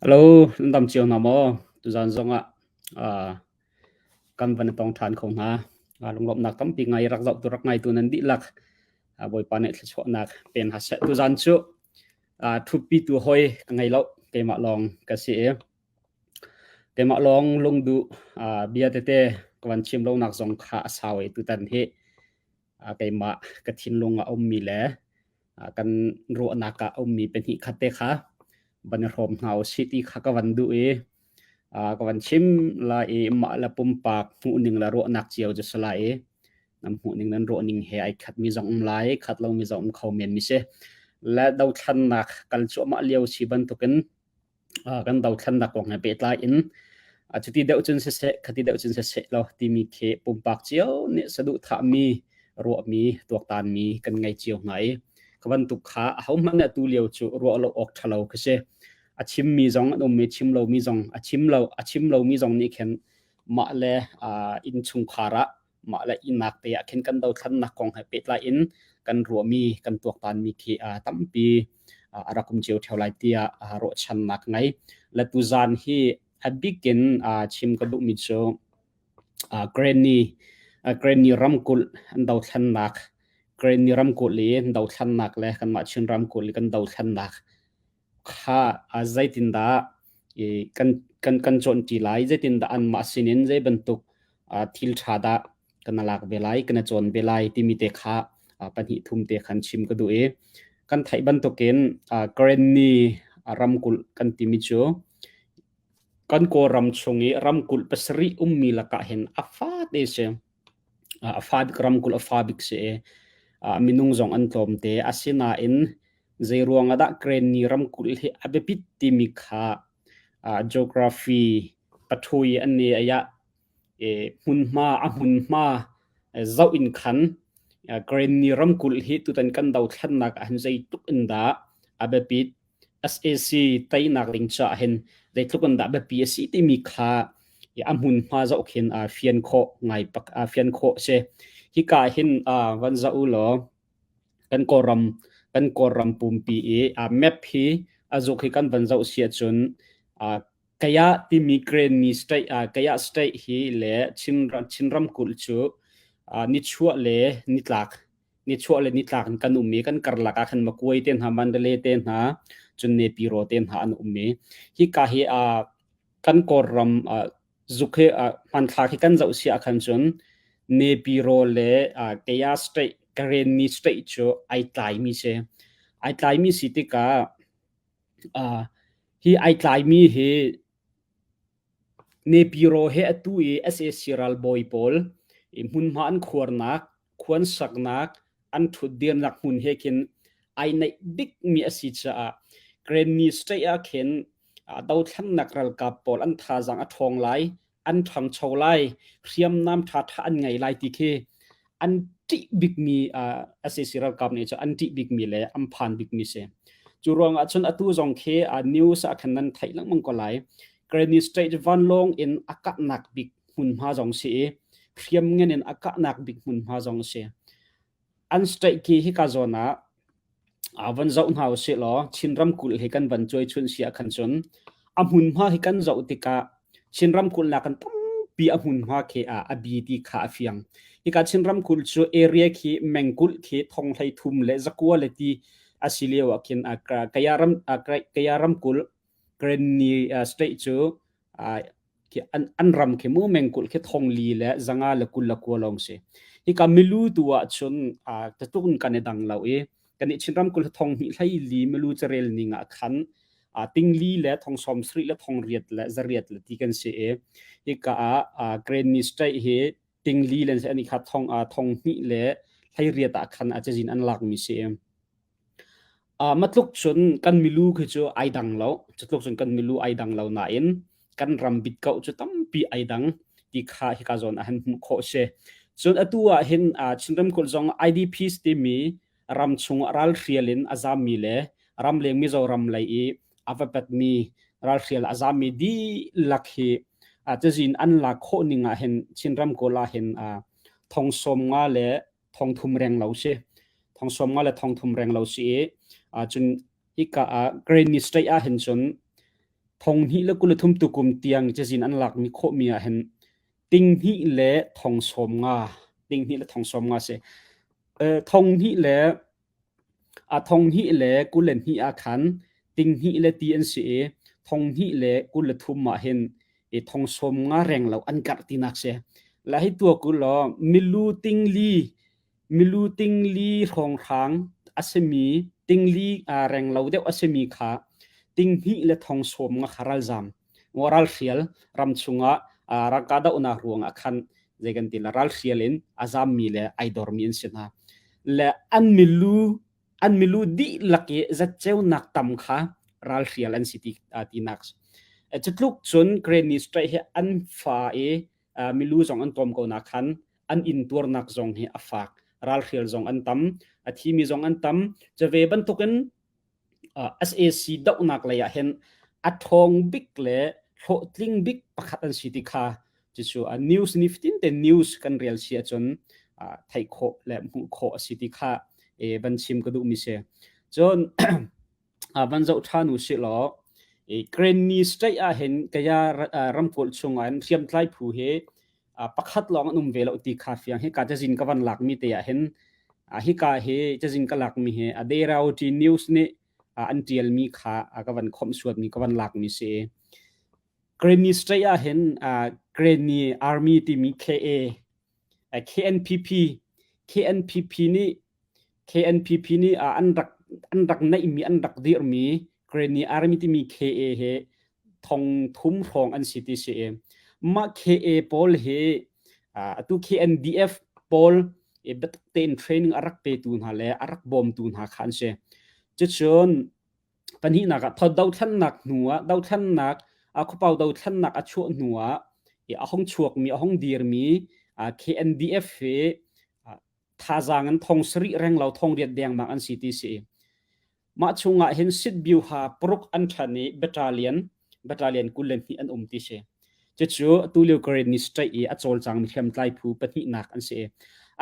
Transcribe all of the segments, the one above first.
Hello, nan dam cio hna maw? Tuzaan zongah kan van i tong ṭhan kho hna. Lunglawmhnak tampi ngai rak zohtu rak ngaitu nan dihlak Bawipa nih thluachuahnak pe hna seh. Tuzaan cu ṭhutpitu hawi ka ngei lo, keimah lawng ka si i keimah lawng lungduh bia tete ka van chim lonak zong kha a sau i tutan hi keimah ka thinlung ah a ummi le kan ruahnak ah a ummi pahnih khat te kha van i hrawm hna usih ti kha ka van duh i ka van chim lai i mah le pumpak hmuhning le ruahnak cio cu si lai i nan hmuhning nan ruahning he ai khatmi zong um lai khat lomi zong um kho men mi si le dothlannak kal cuahmah lio si bantukin kan dothlannak kong he pehtlai in cuti deuh cun siseh khati deuh cun siseh law timi khi pumpak cio nih saduhthahmi ruahmi tuaktanmi kan ngei cio hna i kha bantuk kha ahohmanh nih atu lio cu ruah lo awk ṭha lo khi si. A chimmi zong an um i chim lomi zong a chim lo a chim lomi zong nih khin mah le innchungkhar ah mah le ihnak te ah khin kan dothlannak kong he pehtlai in kan ruahmi kan tuaktanmi khi tampi a rak um cio ṭheo lai tiah ruahchannak ka ngei. Le tuzaan hi a bik in chim ka duhmi cu Granny Granny ramkulh an dothlannak Granny ramkulh i an dothlannak le kanmah Chin ramkulh i kan dothlannak kha zeitindah kan kan kan cawnṭi lai, zeitindah anmah sinin zei bantuk thil ṭha dah kan lak ve lai, kan cawn ve lai timi te kha pahnih thum te khan chim ka duh i kan theih bantukin Karenni ramkulh kan timi cu kan Kawlram chung i ramkulh pasarih ummi lakah hin a fate si. A fa bik ramkulh a fa bik si i minung zong an tlawm te. Asinain Zeiruang ah dah Karenni ramkulh hi a biapit timi kha geography pathui an ni ah hmunhma a hmunhma zoh in khan Karenni ramkulh hi tutan kan dothlannak ah hin zeitluk in dah a biapit sac teinak ding caah hin zeitluk in dah biapi a si timi kha a hmunhma zoh khin fian khawh ngai pak fian khawh a si. Hika hin van zoh u law Kan Kawlram kan Kawlram pumpi i map hi a zuk hi kan van zoh si ahcun Kaya timi Karenni state Kaya state hi le Chin Chin ramkulh cu nichuah le nitlak nichuah le nitlak in kan um i kan karlak ah khan Makuai te hna Mandalay te hna cun Nepiro te hna an um i hika hi kan Kawlram Zuk hi hmanthlak hi kan zoh si ahkhan cun Nepiro le Kaya State, Karenni State cu ai tlaimi si. Ai tlaimi si tikah hi ai tlaimi hi Nepiro he atu i sac ralbawi pawl hmunhma an khuarnak, khuansaknak, an ṭhutdirnak hmun he khin ai naih bikmi a si caah Karenni State ah khin dothlannak ralkap pawl an thazaang a ṭhawng lai, an ṭhangcho lai, hriamnam ṭhaṭha an ngei lai ti khi an ṭih bikmi sac ralkap nih cun an ṭih bikmi le an phan bikmi si. Cu ruangah cun atu zong khi news ah khan nan theih lengmang ko lai. Granny State vanlawng in a kahnak bik hmunhma zong si i hriam ngan in a kahnak bik hmunhma zong si. An state khi hika zawn ah van zoh hna usih law Chin ramkulh hi kan van cuai chun si ahkhan cun a hmunhma hi kan zoh tikah Chin ramkulh nakin tampi a hmunhma khi a bi ti kha a fiang. Hika Chin ramkulh cu area khi mengkulh khi thong hlei thum le zakua le ti a si lio ah khin Kaya ram Kaya ramkulh Karenni state cu khi an ram khi mu mengkulh khi thongli le zanga le kul le kua lawng si. Hika milu tu ah cun tatuk in kan i dang lo i kan i Chin ramkulh thong hnih hlei li milu carel ning ah khan tingli le thong sawm sarih le thong riat le zariat le ti kan si i hika ah Granny State hi tingli le ani kha thong thong hnih le hlei riat ah khan a cazin an lak mi si. Matluk cun kan milu khi cu ai dang lo. Cutluk cun kan milu ai dang lo nain kan ram bitkauh cu tampi ai dang ti kha hika zawn ah hin hmuh khawh a si. Cun atu ah hin Chin ramkulh zong IDPs timi ram chung ah ralhrial in a zammi le ramleng Mizoram lei i a va patmi ralhrial a zammi dihlak hi cazin an lak khawh ning ah hin Chin ramkulh ah hin thong sawm nga le thong thum reng lo si. Thong sawm nga le thong thum reng lo si i cun hika ah Granny State ah hin cun. Thong hnih le 23 tukum tiang cazin an lakmi khawhmi ah hin ting hnih le thong sawm nga ting hnih le thong sawm nga si. Thong hnih le a thong hnih le 22 ah khan ting hnih le ti an si i thong hnih le 23 ah hin i thong sawm nga reng lo an karh tinak si. La hi tua ku law milu ting li milu ting li hrawnghrang a simi ting li reng lo deuh a simi kha ting hnih le thong sawm nga kha ralzam ralhrial ram chungah ralkah dohnak ruangah khan zei kan ti la ralhrial in a zammi le ai dormi an si hna le an milu an milu dihlak i zatceunak tam kha ralhrial an si ti tinak cutluk cun Granny Strait hi an fa i milu zong an tlawm ko na khan an intuarnak zong hi a fak ralhrial zong an tam a thimi zong an tam cave bantukin sac dohnak lei ah hin a ṭhawng bik le hlawhtling bik pakhat an si ti kha cucu news nifatin te news kan rel si ahcun theih khawh le hmuh khawh a si ti kha van chim ka duhmi si. Cun van zoh ṭhan u sih law Granny State ah hin kaya ramkulh chungah hin hriamtlai phu hi pakhat lawng an um ve lo ti kha fiang hika cazin ka van lakmi te ah hin hika hi cazin ka lakmi hi a Derawti News nih an tialmi kha ka van khomh suatmi ka van lakmi si. Granny State ah hin Granny Army timi KA KNPP KNPP nih KNPP nih an rak an rak neihmi an rak dirhmi Granny Army timi KA he thong thum hrawng an si ti si i mah KA pawl hi atu KNDF pawl i biatak tein training a rak petu hna le a rak bawmtu hna kha an si. Cucun pahnihnak ah thawt dothlannak hnu ah dothlannak a khuapau dothlannak a chuah hnu ah a hong chuakmi a hong dirmi KNDF hi thazaang in thong sarih reng lo thong riat dengmang an si ti si. Mah chungah hin sitbiuha paruk an ṭhan i battalion battalion 22 an um ti si. Cucu tulio Karenni State i a cawlcangmi hriamtlai phu pahnihnak an si.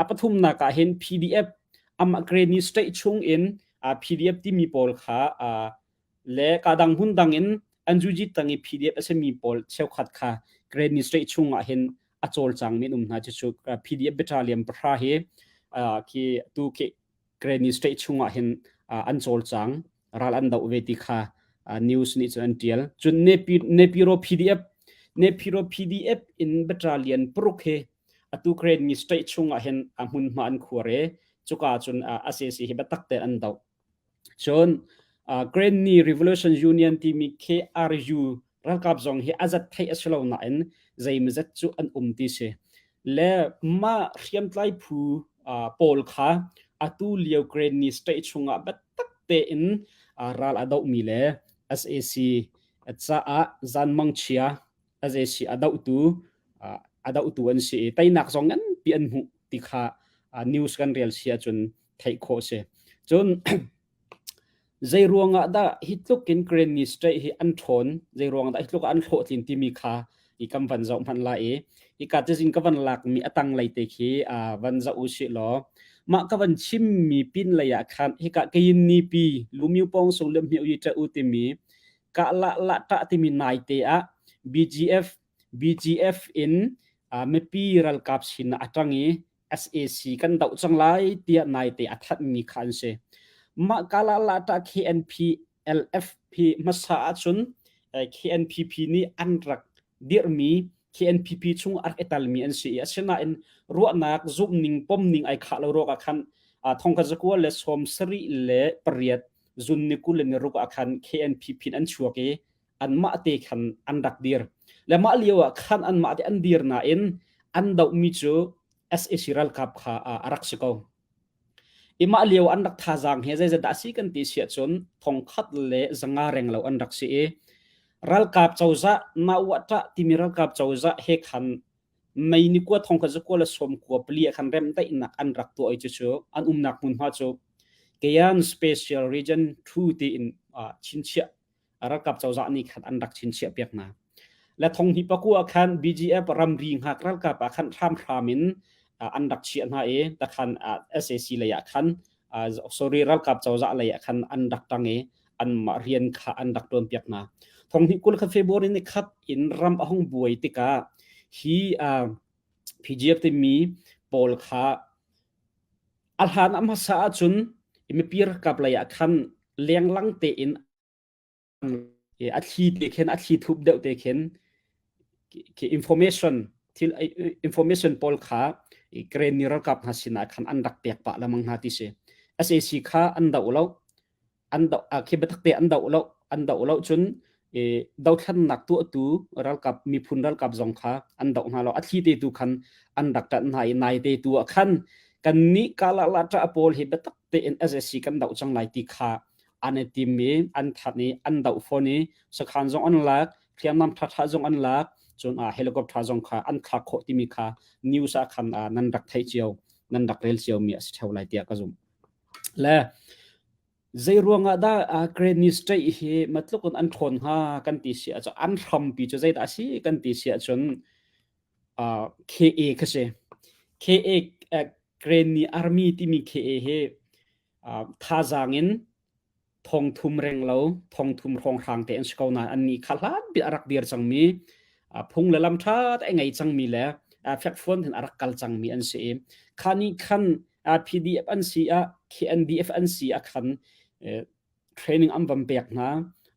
A pathumnak ah hin PDF amah Karenni State chung in PDF timi pawl kha le kadang hmun dang in an zuji tang i PDF a simi pawl cheukhat kha Granny State chung ah hin a cawlcangmi an um hna. Cucu PDF battalion pahra hi khi tu khi Granny State chung ah hin an cawlcang ral an doh ve ti kha news nih cun an tial. Cun Nepiro PDF Nepiro PDF in battalion paruk hi atu Granny State chung ah hin a hmunhma an khuar i cuka cun SAC hi biatak tein an doh. Cun Granny Revolution Union timi KRU ralkap zong hi a zat theih a si lo nain zeimawzat cu an um ti si. Le mah hriamtlai phu pawl kha atu lio Granny state chungah biatak tein ral a dohmi le sac caah zanmang chia sac a dohtu a dohtu an si i teinak zong nganpi an hmuh ti kha news kan rel si ahcun theih khawh si. Cun zei ruangah dah hi tluk in Granny State hi an ṭhawn, zei ruangah dah hi tluk an hlawhtlin timi kha i kan van zoh hmanh lai i hika cazin ka van lakmi a tanglei te khi van zoh u sih law mah ka van chimmi pin lei ah khan hika kayin ni pi lumyu pong sung lem hmiu yi ṭa u timi ka la la ṭah timi nai te ah BGF BGF in mipi ralkap sin a ṭang i sac kan doh cang lai tiah naite a thanhmi kha an si. Mah Kalalata KNP LFP hmasa ahcun KNPP nih an rak dirhmi KNPP chung a rak i talmi an si i asinain ruahnak zumhning pomning ai khah lo ruangah khan thongkhat zakua le sawm sarih le pariat zun ni kul le ni ruk ah khan KNPP in an chuak i anmah te khan an rak dir. Le mah lio ah khan anmah te an dir nain an dohmi cu sac ralkap kha a rak si ko. I mah lio an rak thazaang hi zeizat dah si kan ti si ahcun thongkhat le zanga reng lo an rak si i ralkap cozah Nawata timi ralkap cozah he khan mei ni kua thongkhat zakua le sawm kua pali ah khan remdaihnak an rak tuah i cucu an umnak hmunhma cu Kayan Special Region 2 tiin chinchiah ralkap cozah nih khan an rak chinchiah piak hna. Le thong hi paku ah khan BGF ramri hngak ralkap ah khan hramhram in an rak chiah hna i takhan SAC lei ah khan sorry ralkap cozah lei ah khan an rak tang i anmah rian kha an rak tuan piak hna. Thong hnih 21 February ni khat in ram a hung buai tikah hi PDF timi pawl kha a hlan a hmasa ahcun mipi ralkap lei ah khan lenglang tein a thli te khin a thli thup deuh te khin khi information thil information pawl kha Karenni ralkap hna sinah khan an rak pek pah lamang hna ti si. SAC kha an doh lo an doh khi biatak te an doh lo an doh lo cun dothlannak tuahtu ralkap miphun ralkap zong kha an doh hna lo a thli te tu khan an rak ṭanh hna i nai te tu ah khan kan nih kala la ṭah pawl hi biatak tein SAC kan doh cang lai ti kha an i tim i an that i an doh fawn i sakhan zong an lak hriamnam ṭhaṭha zong an lak cun helicopter zong kha an thlak khawh timi kha news ah khan nan rak theih cio nan rak rel cio mi a si ṭheo lai tiah ka zumh. Le zei ruangah dah Granny State hi matluk in an ṭhawn hnga kan ti si ahcun an hrampi cu zeidah a si kan ti si ahcun KA kha si. KA Granny Army timi KA hi thazaang in thong thum reng lo thong thum hrawnghrang te an si ko nain annih kha hlan bi a rak dir cangmi phung le lam ṭha te ngei cangmi le fekfuan hin a rak kal cangmi an si i kha nih khan PDF an si ah KNDF an si ah khan training an van pek hna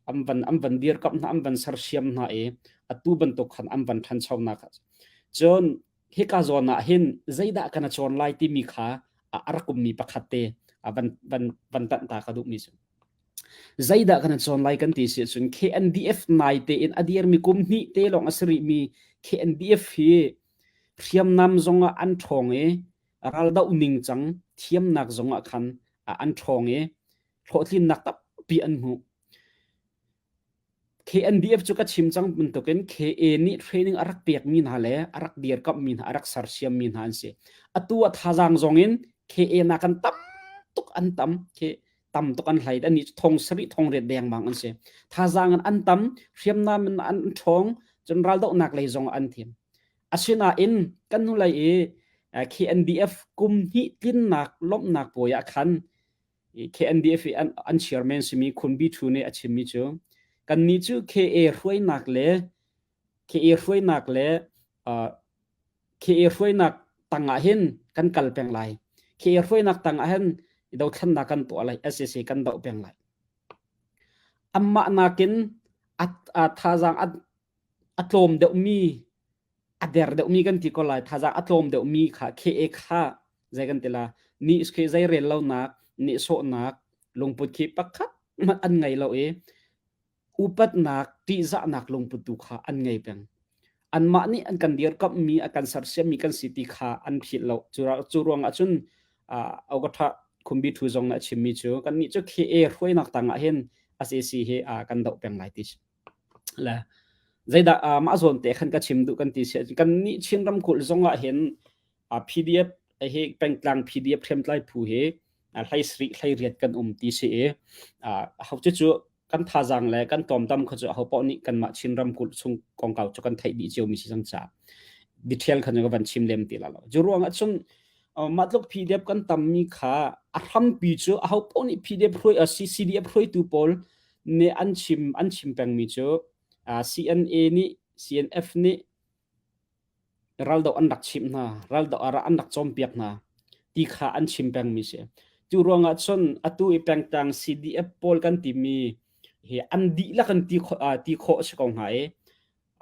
an van an van dirkamh hna an van sersiam hna i atu bantuk khan an van ṭhanchonak cun hika zawn ah hin zeidah kan cawn lai timi kha a rak ummi pakhat te van van van tanh ta ka duhmi cu zeidah kan cawn lai kan ti si cun KNDF nai tein a dirmi kum hnih te lawng a si rihmi KNDF hi hriamnam zongah an ṭhawng i raldoh ningcang thiamnak zongah khan an ṭhawng i hlawhtlinnak tampi an hmu. KNDF cu ka chim cang bantukin KA nih training a rak pekmi hna le a rak dirkamhmi hna, a rak sersiammi hna an si. Atu ah thazaang zong in KA nakin tam tuk an tam. Tam tuk an hlei. Annih cu thong sarih thong riat dengmang an si. Thazaang in an tam, hriamnam in an ṭhawng, cun raldohnak lei zong ah an thiam. Asinain kan hnulei i KNDF kum hnih tlinnak lawmhnak puai ah khan KNDF i an, an chairman simi Khun Bi Thu nih a chimmi cu kannih cu KA hruainak le KA hruainak le uh, KA hruainak tangah hin kan kal peng lai. KA hruainak tangah hin dothlannak kan tuah lai, SAC kan doh peng lai. Amah nakin a, a thazaang a, a tlawm deuhmi a der deuhmi kan ti ko lai thazaang a tlawm deuhmi kha KA kha zei kan ti la ni khi zei rel lonak ni sawhnak lungput khi pakhat hmanh an ngei lo i upatnak ṭihzahnak lungput tu kha an ngei peng anmah nih an kan dirkamhmi a kan sersiammi kan si ti kha an philh lo cu ruangah cun Aukatha Khumbi Thu zong nih a chimmi cu kannih cu KA hruainak tangah hin SAC hi kan doh peng lai ti Le zeidah mah zawn te khan ka chim duh kan ti si kan nih Chin ramkulh zong ah hin PDF hi pengtlang PDF hriamtlai phu hi hlei sarih hlei riat kan um ti si i ho cu cu kan thazaang le kan tlawmtam kha cu aho paoh nih kanmah Chin ramkulh chung kongkau cu kan theih dih cio mi si cang caah detail khan ka van chim lem ti la lo. Cu ruangah cun mah tluk PDF kan tammi kha a hrampi cu aho paoh nih PDF hruai CDF hruaitu pawl nih an chim an chim pengmi cu CNA nih CNF nih raldoh an rak chimh hna raldoh an rak cawnpiak hna ti kha an chim pengmi si. Cu ruangah cun atu i pengtlang CDF pawl kan timi hi an dihlak in ti khawh ti khawh a si ko hnga i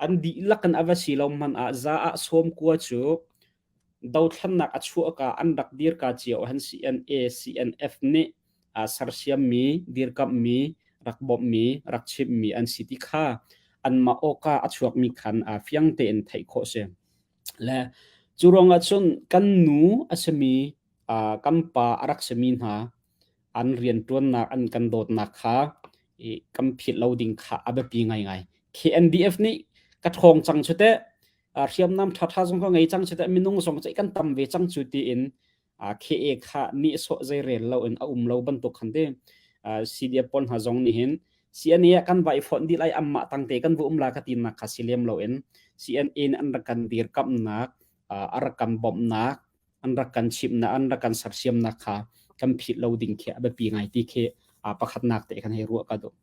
an dihlak in a va si lo hmanh ah za ah sawm kua cu dothlannak a chuahka an rak dirka cio han CNA CNF nih a sersiammi dirkamhmi rak bawmhmi rak chimhmi an si ti kha anmah awka a chuakmi khan a fiang tein theih khawh si le cu ruangah cun kan nu a simi kan pa a rak simi hna an rianṭuannak an kan dawtnak kha i kan philh lo ding kha a biapi ngaingai. KNDF nih ka ṭhawng cang cu teh hriamnam ṭhaṭha zong ka ngei cang cu teh minung zong cu kan tam ve cang cu tiin KA kha nihsawh zeirel lo in a um lo bantuk khan ti CDF pawl hna zong nih hin CNA ah kan va i fonh dih lai anmah tangte kan va um la ka tinak kha si lem lo in CNA nih an rak kan dirkamhnak a rak kan bawmhnak an rak kan chimhnak an rak kan sersiamnak kha kan philh lo ding khi a biapi ngai ti khi pakhatnak te kan hei ruah ka duh.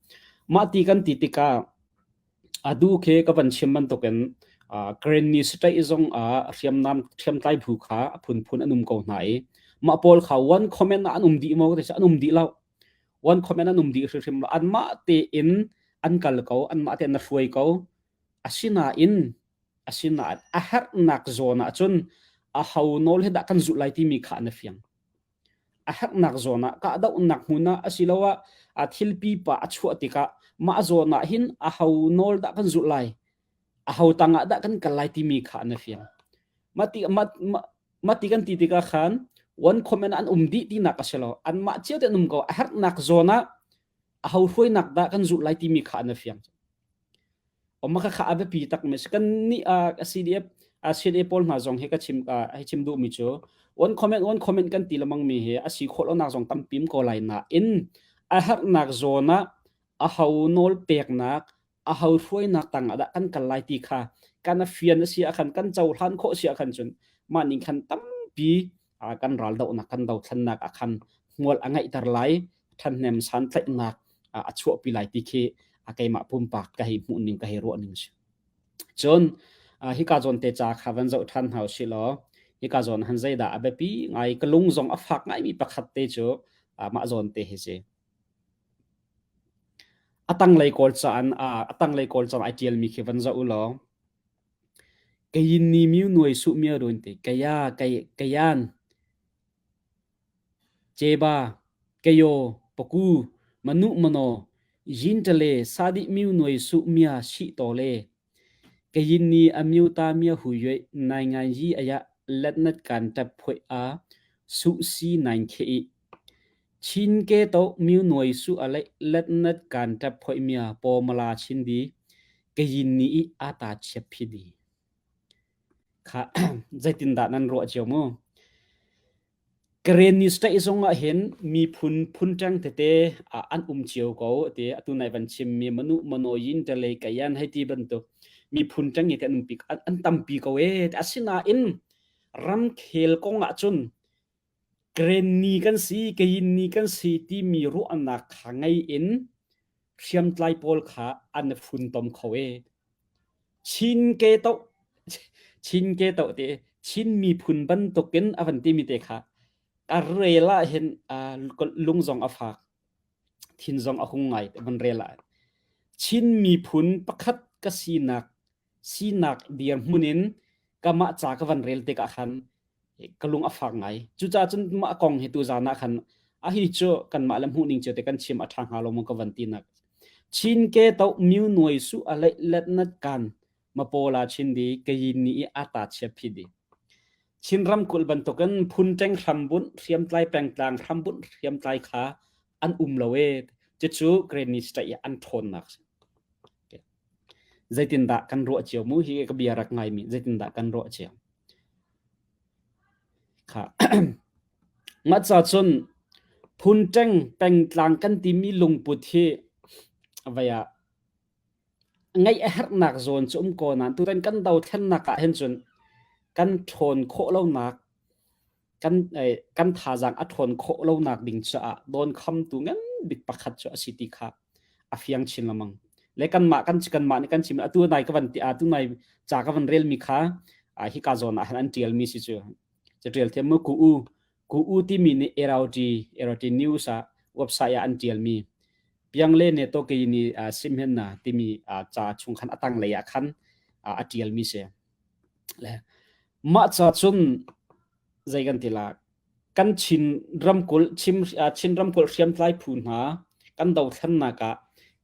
Mah ti kan ti tikah. Atu khi ka van chim bantukin Karenni state zong ah hriamnam hriamtlai phu kha a phunphun an um ko hna i mah pawl kha one comment ah an um dih maw an um dih lo. One comment an um dih hrimhrim lo. Anmah tein an kal ko, anmah tein na hruai ko. Asinain asinain a herhnak zawn ah cun aho nawl hi dah kan zulh lai timi kha an i fiang. A herhnak zawn ah kahdohnak hmun ah asiloah a thil pipa a chuah tikah mah zawn ah hin aho nawl dah kan zulh lai, aho tangah dah kan kal lai timi kha an i fiang. Mah ti, mah, mah, mah ti kan ti tikah khan one comment an um dih tinak a si lo. Anmah cio te an um ko. A herhnak zawn ah aho hruainak dah kan zulh lai timi kha an i fiang. Mah khakha a biapi takmi a si. Kannih CDF, CNA pawl hna zong hi ka chim hei chim duhmi cu one comment one comment kan ti lengmang mi hi a si khawh lonak zong tampi um ko lai nain a herhnak zawn ah aho nawl peknak, aho hruainak tang ah dah kan kal lai ti kha kan a fian a si ahkhan kan cohlan khawh si ahkhan cun mah ning khan tampi kan raldohnak kan dothlennak ah khan hmual a ngeihter lai ṭhanhnem santlaihnak a chuahpi lai ti khi keimah pumpak ka hei hmuh ning ka hei ruah ning si. Cun hika zawn te ca kha van zoh ṭhan hna usih law hika zawn han zeidah a biapi ngai ka lung zong a fak ngaimi pakhat te cu mah zawn te hi si. A tanglei kawl caan a tanglei kawl caan ai ṭialmi khi van zoh u law Kayin ni miu nuai su mia run ti kaya kayan Ceba, Kayaw, Paku, Manu Manaw, Yintale Sadih Myu Nuai Suh Mya Shih Taw le Kayin ni Amyota Mya Hu Yue Naingan Yi Ayah Letnat Kan Tap Phuai A Suh Si Nain Khe I Chin Ke To Myu Nuai Suh A Laih Letnat Kan Tap Phuai Mya Paw Mala Chin Di Kayin ni I Ata Chiap Phi Di Kha zeitindah nan ruah cio mu? Karenni state zong ah hin miphun phunṭeng tete an um cio ko ti atu nai van chimmi Manu Manoyin Talay Kayan hei ti bantuk miphun ṭeng te an umpi an tampi ko ee. Asinain ramkhel kong ah cun Karenni kan si, Kayinni kan si timi ruahnak kha ngei in hriamtlai pawl kha an i funtom kho ee. Chin ke toh Chin ke toh ti Chin miphun bantukin a van timi te kha ka rel ah hin lung zong a fak thin zong a hung ngai van rel ah Chin miphun pakhat ka sinak sinak dirhmun in kamah ca ka van rel tikah khan ka lung a fak ngai. Cucaah cun mah kong hi tuzaan ah khan a hi cu kanmah le hmuh ning cio te kan chim a ṭha hnga lo maw ka van tinak. Chin ke to miu nuai su a leih let nat kan mapola chin di kayin ni i ata chia phi di. Chin ramkulh bantukin phun ṭeng hrambunh hriamtlai pengtlang hrambunh hriamtlai kha an um lo e. Cucu Granny State i an ṭhawnnak si. Zeitindah kan ruah cio mu hi ka bia rak ngaimi zeitindah kan ruah cio. Mah ca cun phunṭeng pengtlang kan timi lungput hi vei ah ngeih a herhnak zawn cu um ko nain tutan kan dothlennak ah hin cun kan ṭhawn khawh lonak kan kan thazaang a ṭhawn khawh lonak ding caah dawnkhamtu ngan bik pakhat cu a si ti kha a fiang chin lengmang. Le kanmah kan kanmah nih kan chim atu nai ka van ti atu nai ca ka van relmi kha hika zawn ah han an ṭialmi si cu ca ṭial thiam mu ku u ku u timi nih Erauti Erauti News ah website ah an ṭialmi piang le ne to ke ni sim hen na timi ca chung khan a tanglei ah khan a ṭialmi si. Le mah ca cun zei kan ti la kan Chin ramkulh Chin, Chin ramkulh hriamtlai phu hna kan dothlennak ah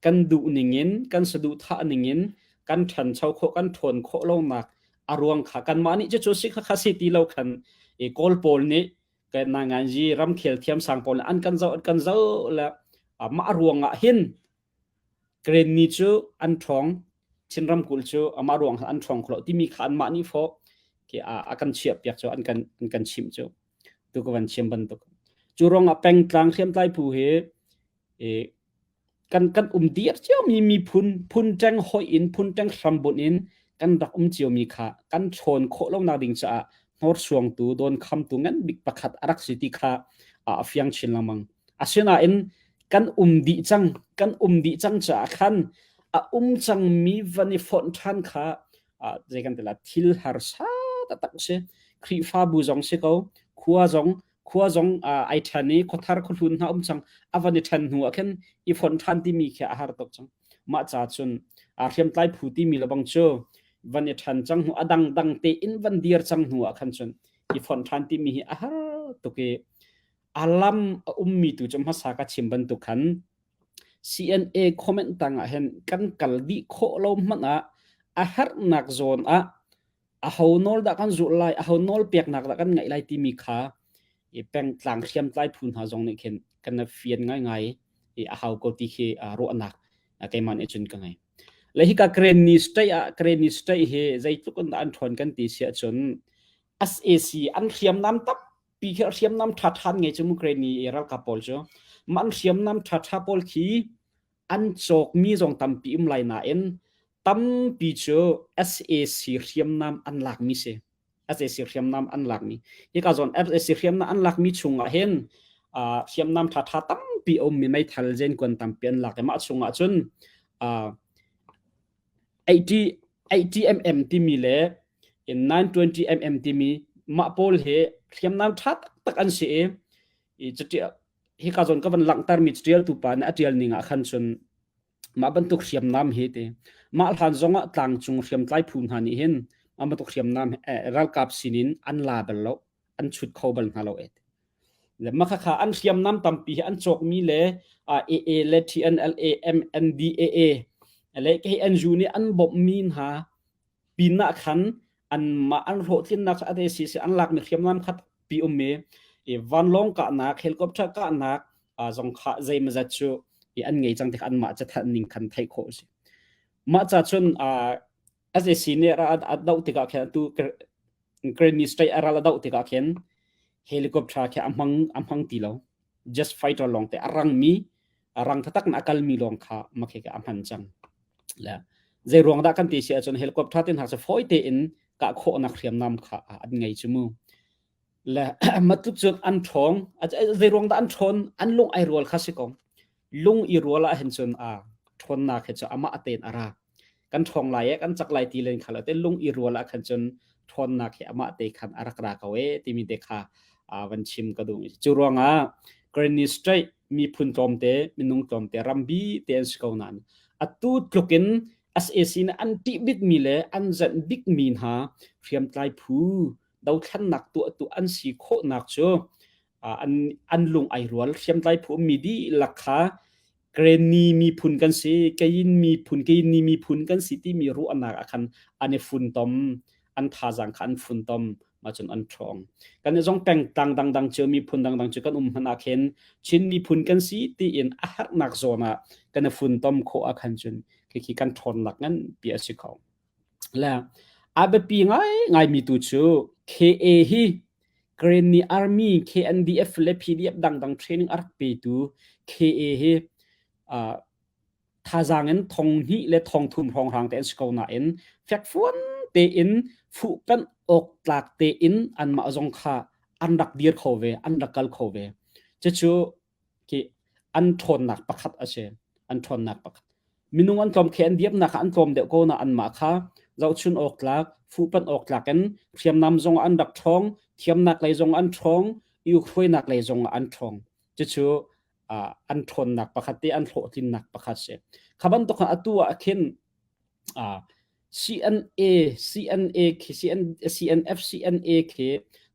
kan duh ningin kan saduhthah ningin kan ṭhancho khawh kan ṭhawn khawh lonak a ruang kha kanmah nih cucu si kha kha si ti lo khan i Kawl pawl nih kan nanganzi ramkhel thiamsang pawl nih an kan zoh an kan zoh le mah ruang ah hin Karenni cu an ṭhawng, Chin ramkulh cu amah ruang an ṭhawng kho lo timi kha anmah nih fawh a kan chiahpiak cu an kan an kan chimh cu tu ka van chim bantuk. Cu ruangah pengtlang hriamtlai phu hi kan kan um dir ciomi miphun phun ṭeng hoih in phun ṭeng hrambunh in kan rak um ciomi kha kan ṭhawn khawh lonak ding caah hnorsuangtu dawnkhamtu ngan bik pakhat a rak si ti kha a fiang chin lengmang. Asinain kan um dih cang, kan um dih cang caah khan A um cangmi van i fonh ṭhan kha zei kan ti la thil harsa taktak si. Khrihfabu zong si ko, khua zong khua zong ai ṭhen i khuathar khuahlun hna um cang a van i ṭhen hnu ah khin i fonh ṭhan timi khi a har tuk cang. Mah ca cun hriamtlai phu timi lebang cu van i ṭhen cang hnu a dangdang tein van dir cang hnu ah khan cun i fonh ṭhan timi hi a har tuk i a lam a ummi tu cu hmasa ka chim bantuk khan CNA comment tang ah hin kan kal dih khawh lo hmanh ah a herhnak zawn ah aho nawl dah kan zulh lai aho nawl peknak dah kan ngaih lai timi kha i pengtlang hriamtlai phu hna zong nih khin kan fian ngaingai i a hau ko ti khi ruahnak keimah nih cun ka ngei. Le hika Karenni state ah Karenni state hi zeitluk in dah an ṭhawn kan ti si ahcun SAC an hriamnam tampi khi hriamnam ṭhaṭha an ngei cu mu Karenni ralkap pawl cu mah an hriamnam ṭhaṭha pawl khi an cawkmi zong tampi um lai nain tampi cu SAC hriamnam an lakmi si. SAC hriamnam an lakmi. Hika zawn SAC hriamnam an lakmi chungah hin uh, hriamnam ṭhaṭha tampi a ummi meithal zenkuan tampi an lak i mah chungah cun uh, 80 80 mm timi le 920 mm timi mah pawl hi hriamnam ṭha taktak an si i i hika zawn ka van langhtermi ṭialtu pa nih a ṭial ning ah khan cun mah bantuk hriamnam hi ti mah hlan zongah tlangcung hriamtlai phu hna nih hin mah bantuk hriamnam ralkap sinin an la bal lo an chut kho bal hna lo et le makhakha an hriamnam tampi hi an cawkmi le AA le TNLA MNDAA le KNU nih an bawmhmi hna pin ah khan anmah an hlawhtlinnak a te si an lakmi hriamnam khat pi um mi i vanlawng kahnak helicopter kahnak zong kha zeimazat cu i an ngei cang tik anmah cathanh ning khan theih khawh a si mah ca cun SAC nih a doh tikah khin atu Granny State a ral a doh tikah khin helicopter khi a hmang a hmang ti lo just fighter lawng te a rangmi a rang taktak in a kalmi lawng kha makhe a hman cang le zei ruang dah kan ti si ahcun helicopter tin hak cu fawi tein kah khawhnak hriamnam kha an ngei cu mu le matluk cun an ṭhawng zei ruang dah an ṭhawn an lung ai rual kha si ko lung i rual ah hin cun a ṭhawnnak hi cu amah tein a ra kan ṭhawng lai e kan cak lai ti len kha lo te lung i rual ah khan cun ṭhawnnak hi amah te khan a rak ra ko e timi te kha van chim ka duh cu ruangah Granny Strait miphun tlawmte minung tlawmte rambi te an si ko nain atu tlukin SAC nih an ṭih bikmi le an zenh bikmi hna hriamtlai phu dothlennak tuahtu an si khawhnak cu an an lung ai rual hriamtlai phu ummi dihlak kha Granny miphun kan si, Kayin miphun, Kayinni miphun kan si timi ruahnak ah khan an i funtom, an thazaang kha an funtom, mah cun an ṭhawng. Kan i zong pengtlang dangdang cio miphun dangdang cu kan um hmanh ah khin Chin miphun kan si tiin a herhnak zawn ah kan i funtom khawh ah khan cun khikhi kan ṭhawnnak nganpi a si kho. Le a biapi ngaingaimi tu cu KA hi Karenni Army, KNDF le PDF dangdang training a rak petu KA hi uh, thazaang in thong hnih le thong thum hrawnghrang te an si ko nain fekfuan tein fuhpanh awk tlak tein anmah zong kha an rak dir kho ve, an rak kal kho ve. Cucu khi an ṭhawnnak pakhat a si. An ṭhawnnak pakhat. Minung an tlawm khi an diamnak ah an tlawm deuh ko na anmah kha zohchun awk tlak, fuhpanh awk tlak in hriamnam zong an rak ṭhawng, thiamnak lei zong an ṭhawng, i ukhruainak lei zong an ṭhawng. Cucu an ṭhawnnak pakhat te an hlawhtlinnak pakhat si. Kha bantuk atu ah khin CNA, CNA khi CN, CNF, CNA khi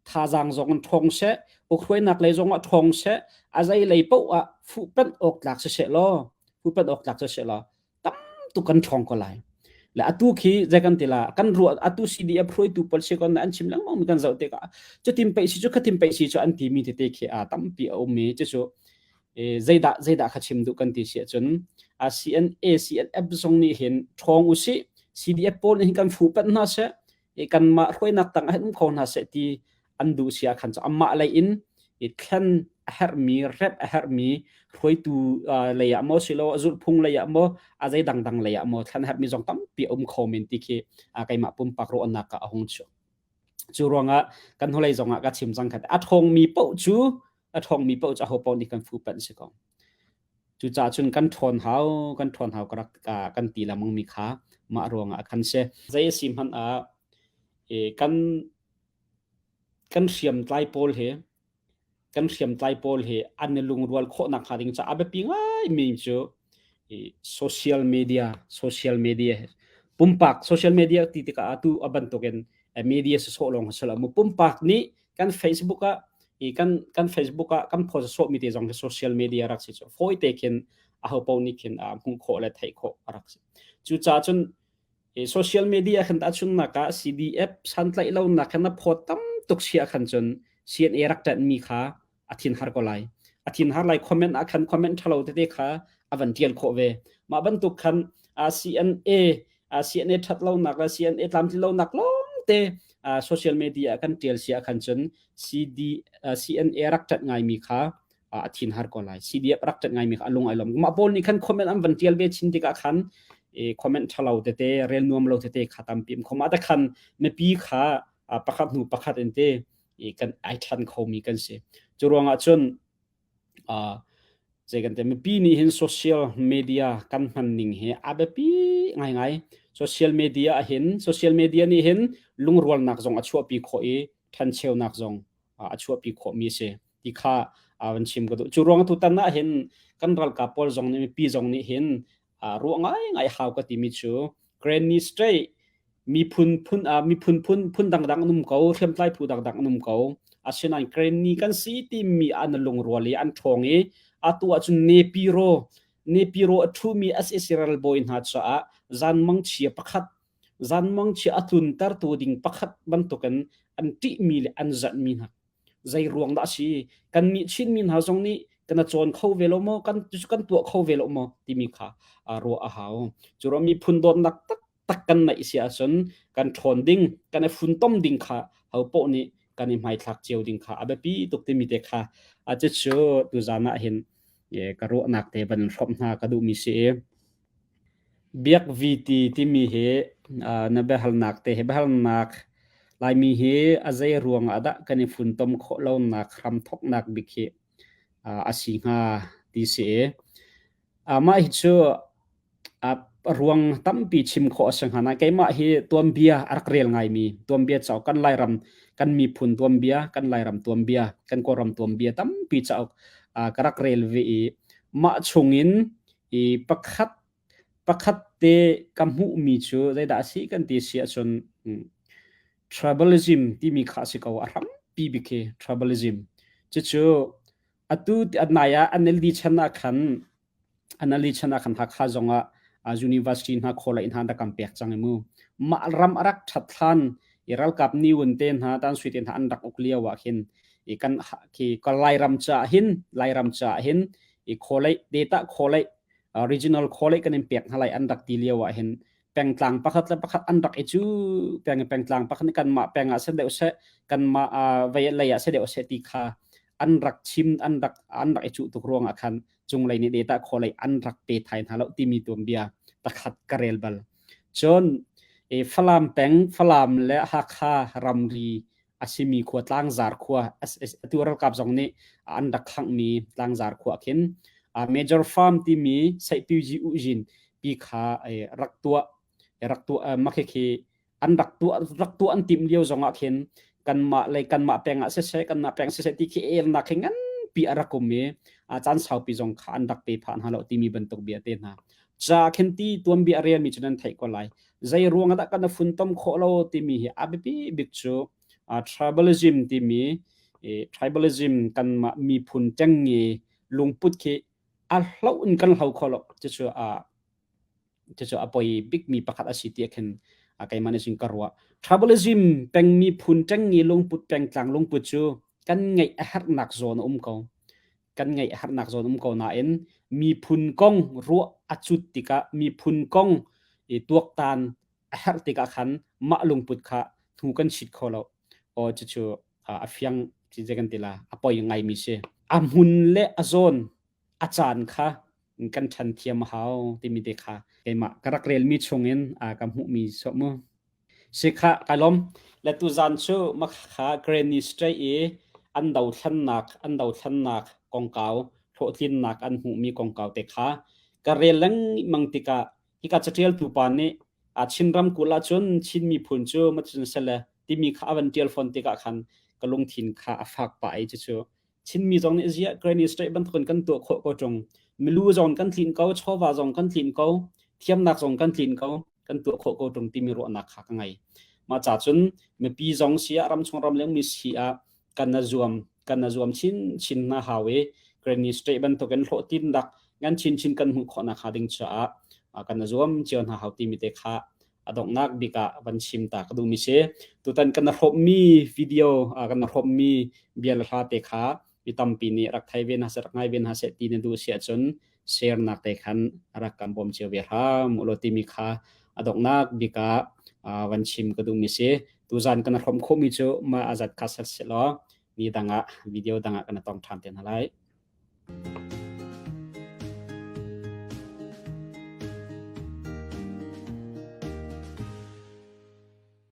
thazaang zong in ṭhawng seh, ukhruainak lei zong ah ṭhawng seh, a zei lei paoh ah fuhpanh awk tlak si seh law, fuhpanh awk tlak si seh law, tam tuk kan ṭhawng ko lai. Le atu khi zei kan ti la, kan ruah atu CDF hruaitu pawl si kon an chim lengmang mi kan zoh tikah cutin peih si cu khatin peih si cu an timi tete khi a tampi a um i cucu zeidah zeidah kha chim duh kan ti si ahcun CNA CNF zong nih hin ṭhawng usih CDF pawl nih hin kan fuhpanh hna seh kanmah hruainak tang ah hin um kho hna seh ti an duh si ah khan cu amah lei in i thlen a herhmi rep a herhmi hruaitu lei ah maw silo a zulhphung lei ah maw a zei dangdang lei ah maw thlen a herhmi zong tampi a um kho men ti khi keimah pumpak ruahnak ah a hung chuak cu ruangah kan hnulei zongah ka chim cang khat a ṭhawngmi paoh cu a ṭhawngmi paoh cu aho paoh nih kan fuhpanh si ko. Cucaah cun kan ṭhawn hau, kan ṭhawn hau ka rak kan ti lengmang mi kha mah ruangah khan si. Zei a si hmanh ah kan kan hriamtlai pawl hi kan hriamtlai pawl hi an i lungrual khawh nakhnga ding caah a biapi ngaimi cu social media social media pumpak social media ti tikah atu a bantukin media sawsawh lawng si lo mu pumpak nih kan Facebook ah i kan kan Facebook ah kan post sawhmi te zong hi social media rak si cu fawi te khin aho paoh nih khin hmuh khawh le theih khawh a rak si. Cucaah cun social media khan tahchunnak ah CDF santlaih lonak khan a phawt tam tuk sia khan cun CNA rak ṭanhmi kha a thin har ko lai. A thin har lai comment ah khan comment ṭhalo tete kha a van ṭial khawh ve. Mah bantuk khan CNA CNA ṭhat lonak le CNA tlamtlin lonak lawngte social media ah kan ṭial sia khan cun CD CNA rak ṭanh ngaimi kha a thin har ko lai. CDF rak ṭanh ngaimi kha a lung ai lawm. Mah pawl nih khan comment an van ṭial ve chin tikah khan comment ṭhalo tete rel nuam lo tete kha tampi um kho. Mah te khan mipi kha pakhat hnu pakhat in te kan ai ṭhan khomi kan si. Cu ruangah cun zei kan ti mipi nih hin social media kan hman ning hi a biapi ngaingai. Social media ah hin social media nih hin lungrualnak zong a chuahpi khawh i ṭhancheunak zong a chuahpi khawhmi a si ti kha van chim ka duh. Cu ruang tutan ah hin kan ralkap pawl zong nih mipi zong nih hin ruah ngaingai hau ka timi cu Granny State miphun phun miphun phun phun dangdang an um ko hriamtlai phu dangdang an um ko asinain Granny kan si timi an lungrual i an ṭhawng i atu ahcun Nepiro Nepiro a ṭhumi sac ralbawi hna caah zanmang chia pakhat zanmang chia a tluntertu ding pakhat bantukin an ṭihmi le an zanhmi hna zei ruang dah a si kannih Chinmi hna zong nih kan cawn kho ve lo maw kan kan tuah kho ve lo maw timi kha ruah a hau cu ruang miphun dawtnak taktak kan neih si ahcun kan ṭhawn ding kan i funtom ding kha ho poh nih kan i hmaithlak cio ding kha a biapi tuk timi te kha a cucu tuzan ah hin ka ruahnak te van hrawmh hna ka duhmi si i Biak viti timi hi na biahalnak te hi biahalnak Laimi hi a zei ruang ah dah kan i funtom khawh lonak hramthawknak bik hi a si hnga ti si i mah hi cu a ruang tampi chim khawh a si hnga nain keimah hi tuanbia a rak rel ngaimi tuanbia cauk kan Lairam kan miphun tuanbia kan Lairam tuanbia kan Kawlram tuanbia tampi cauk ka rak rel ve i mah chungin i pakhat pakhat te ka hmuhmi cu zeidah a si kan ti si ahcun tribalism timi kha a si ko a hrampi bik khi tribalism cucu atu nai ah NLD chan ah khan NLD chan ah khan Hakha zong ah university hna khawlei hna rak kan pek cang i mu mah ram a rak ṭhat hlan i ralkap niun te hna tan sui te hna an rak uk lio ah khin i kan khi ka Lairam ca hin Lairam ca hin i khawlei data khawlei regional khawlei kan in pek hna lai an rak ti lio ah hin pengtlang pakhat le pakhat an rak i cu peng pengtlang pakhat nih kanmah peng ah se deuh seh kanmah vei lei ah se deuh seh ti kha an rak chim an rak an rak i cuh tuk ruangah khan cunglei nih data khawlei an rak pe thai hna lo timi tuanbia pakhat ka rel bal cun e Falam peng Falam le Hakha ramri a simi khua Tlangzar khua atu ralkap zong nih an rak khanghmi Tlangzar khua khin major farm timi Saihpyuji Ujin pi kha rak tuah rak tuah makhi an rak tuah rak tuah an timh lio zong ah khin kanmah le kanmah peng ah siseh kanmah peng siseh ti khi elnak khi nganpi a rak um i a caan saupi zong kha an rak pe phah hna lo timi bantuk bia te hna ca khin ti tuanbia a relmi cu nan theih ko lai zei ruang ah dah kan funtom khawh lo timi hi a biapi bik cu tribalism timi tribalism kanmah miphun ṭengnge lungput khi a hloh in kan hlo kho lo cucu a cucu a poi bikmi pakhat a si ti khin keimah nih cun ka ruah tribalism peng miphun ṭengnge lungput pengtlang lungput cu kan ngeih a herhnak zawn a um ko kan ngeih harnak zawn um ko nain miphun kong ruah a cut tikah miphun kong i tuaktan a herh tikah khan mah lungput kha hnu kan chit kho lo aw cucu a fiang ci kan ti la a poi ngaimi si a hmun le a zawn a caan kha kan ṭhan thiam a hau timi te kha keimah ka rak relmi chungin ka hmuhmi so mu Si khah, kai lawm. Le tuzaan cu makha Granny Strait i an dothlennak an dothlennak kongkau hlawhtlinnak an hmuhmi kongkau te kha ka rel lengmang tikah hika caṭialtu pa nih a Chin ramkulh ahcun Chin miphun cu macun sele timi kha a van ṭial fawn tikah khan ka lungthin kha a fak pah i cucu Chinmi zong nih ziah Granny State bantukin kan tuah khawh ko ṭung. Milu zong kan tlin ko, chawva zong kan tlin ko, thiamnak zong kan tlin ko, kan tuah khawh ko ṭung timi ruahnak kha ka ngei. Mah ca cun mipi zong si ah ramchung ramleng mi si ah kan na zuam kan na zuam chin chin hna hau i Granny State bantukin hlawhtlinnak ngan chin chin kan hmuh khawh nakhnga ding caah kan na zuam cio hna hau timi te kha a donghnak bik ah van chim ta ka duhmi si. Tutan kan hrawmmi video kan hrawmmi bia le hla te kha mi tampi nih rak thei ve hna seh rak ngai ve hna seh ti na duh si ahcun share nak te khan rak kan bawm cio ve hram ulaw timi kha a donghnak bik ah van chim ka duhmi si. Tuzan kan hrawm khawhmi cu mah azat kha sel selaw ni dang ah video dang ah kan tong ṭhan te hna lai.